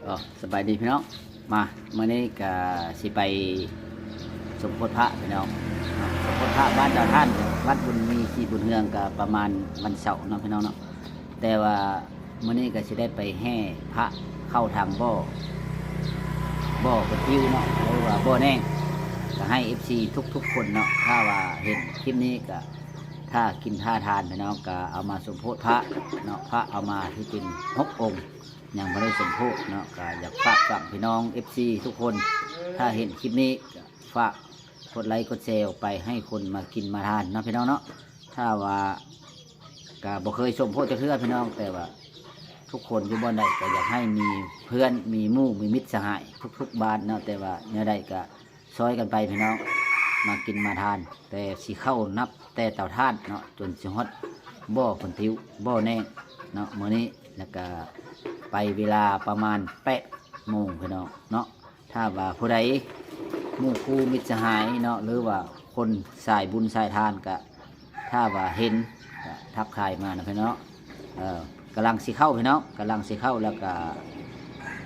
ກໍສະບາຍດີພີ່ນ້ອງ ມາ ມື້ນີ້ກໍຊິໄປສົມໂພດພະພີ່ນ້ອງ ສົມໂພດພະບ້ານດາວທ່ານ ວັດບຸນມີສີບຸນເຮືອງ ກໍປະມານວັນເສົາເນາະພີ່ນ້ອງເນາະ ແຕ່ວ່າມື້ນີ້ກໍຊິໄດ້ໄປແຫ່ພະເຂົ້າທາງບໍ່ ບໍ່ກະຕິວເນາະ ຫຼືວ່າບໍ່ແໜ້ງ ກໍໃຫ້ເອັຟຊີທຸກໆຄົນເນາະ ຖ້າວ່າເຫັນຄລິບນີ້ກໍ ຖ້າກິນຖ້າທານພີ່ນ້ອງ ກໍເອົາມາສົມໂພດພະເນາະ ພະເອົາມາທີ່ເປັນຫົກອົງ ຍັງບໍ່ໄດ້ສົມໂພດເນາະ ກໍຢາກຝາກຝັງພີ່ນ້ອງເອັຟຊີທຸກຄົນ ຖ້າເຫັນຄລິບນີ້ກໍຝາກກົດໄລກົດແຊອອກໄປໃຫ້ຄົນມາກິນມາທານເນາະພີ່ນ້ອງເນາະ ຖ້າວ່າກໍບໍ່ເຄີຍສົມໂພດຈັກເທື່ອພີ່ນ້ອງ ແຕ່ວ່າທຸກຄົນຢູ່ບ່ອນໃດກໍຢາກໃຫ້ມີເພື່ອນ ມີໝູ່ ມີມິດສະຫາຍທຸກໆບ້ານເນາະ ແຕ່ວ່າແນວໃດກໍ ຊ່ອຍກັນໄປພີ່ນ້ອງ ມາກິນມາທານ ແຕ່ຊິເຂົ້ານັບແຕ່ເຕົາຖ່ານເນາະ ຈົນຊິຮອດບໍ່ຄົນຕິວ ບໍ່ແໜ້ງເນາະ ມື້ນີ້ ແລ້ວກະໄປເວລາປະມານແປດໂມງພີ່ນ້ອງເນາະ ຖ້າວ່າຜູ້ໃດ ໝູ່ຄູ່ມິດສະຫາຍເນາະ ຫຼືວ່າຄົນສາຍບຸນສາຍທານກະ ຖ້າວ່າເຫັນກະທັກທາຍມານະພີ່ນ້ອງເນາະ ເອີ ກຳລັງຊິເຂົ້າພີ່ນ້ອງ ກຳລັງຊິເຂົ້າ ແລ້ວກະ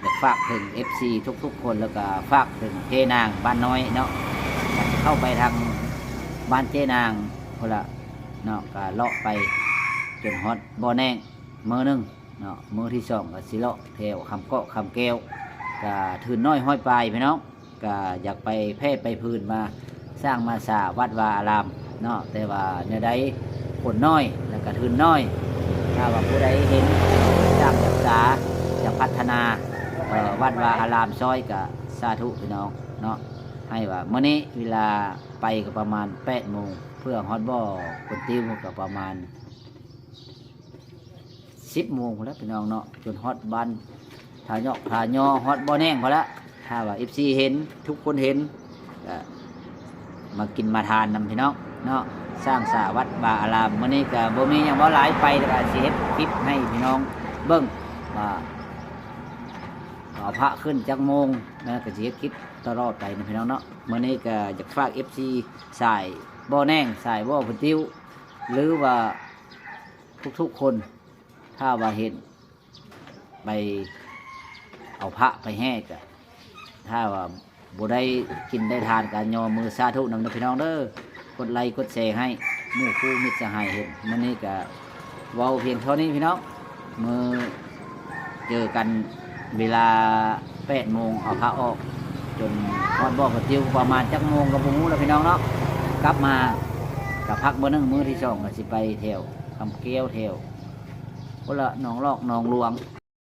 ຢາກຝາກເຖິງເອັຟຊີທຸກໆຄົນ ແລ້ວກະຝາກເຖິງເຈນາງບ້ານນ້ອຍເນາະ ກະຊິເຂົ້າໄປທາງບ້ານເຈນາງພຸ້ນລະເນາະ ກະເລາະໄປຈົນຮອດບໍ່ແໜ້ງມື້ໜຶ່ງເນາະ ມື້ທີສອງກະຊິເລາະແຖວຄຳເກາະຄຳແກ້ວ ກະທຶນນ້ອຍຮ້ອຍປາຍພີ່ນ້ອງ ກະຢາກໄປແຜ່ໄປພື້ນມາສ້າງມາສາວັດວາອາລາມເນາະ ແຕ່ວ່າແນວໃດຄົນນ້ອຍ ແລ້ວກະທຶນນ້ອຍ ຖ້າວ່າຜູ້ໃດເຫັນ ສ້າງຢາກສາ ຢາກພັດທະນາ ເອີ ວັດວາອາລາມຊ່ອຍ ກະສາທຸພີ່ນ້ອງເນາະ ໃຫ້ວ່າມື້ນີ້ເວລາໄປກະປະມານແປດໂມງ ເພື່ອຮອດບໍ່ຄົນຕິວກະປະມານ ສິບໂມງພຸ້ນແຫຼະພີ່ນ້ອງເນາະ ຈົນຮອດບ້ານທ່າຍອກທ່າຍໍ ຮອດບໍ່ແໜ້ງພຸ້ນແຫຼະ ຖ້າວ່າເອັຟຊີເຫັນ ທຸກຄົນເຫັນ ກະມາກິນມາທານນຳພີ່ນ້ອງເນາະ ສ້າງສາວັດວາອາລາມ ມື້ນີ້ກະບໍ່ມີຫຍັງເວົ້າຫຼາຍ ໄປແລ້ວກະຊິເຮັດຄລິບໃຫ້ພີ່ນ້ອງເບິ່ງວ່າເອົາພະຂຶ້ນຈັກໂມງ ແລ້ວກະຊິເຮັດຄລິບຕະຫຼອດໄປນະພີ່ນ້ອງເນາະ ມື້ນີ້ກະຢາກຝາກເອັຟຊີສາຍບໍ່ແໜ້ງ ສາຍບໍ່ຜູ້ຕິວ ຫຼືວ່າທຸກໆຄົນ ຖ້າວ່າເຫັນ ໄປເອົາພະໄປແຫ່ກະ ຖ້າວ່າບໍ່ໄດ້ກິນໄດ້ທານກະຍໍມືສາທຸນຳເດີພີ່ນ້ອງເດີ ກົດໄລກົດແຊໃຫ້ໝູ່ຄູ່ມິດສະຫາຍເຫັນ ມື້ນີ້ກະເວົ້າພຽງເທົ່ານີ້ພີ່ນ້ອງ ມື້ເຈີກັນເວລາແປດໂມງ ເອົາພະອອກ ຈົນຮອດບໍ່ກະຕິວ ປະມານຈັກໂມງກະບໍ່ຮູ້ລະພີ່ນ້ອງເນາະ ກັບມາກະພັກມື້ໜຶ່ງ ມື້ທີສອງກະຊິໄປແຖວຄຳແກ້ວ ແຖວພຸ້ນລະ ໜອງລອກ ໜອງຫຼວງ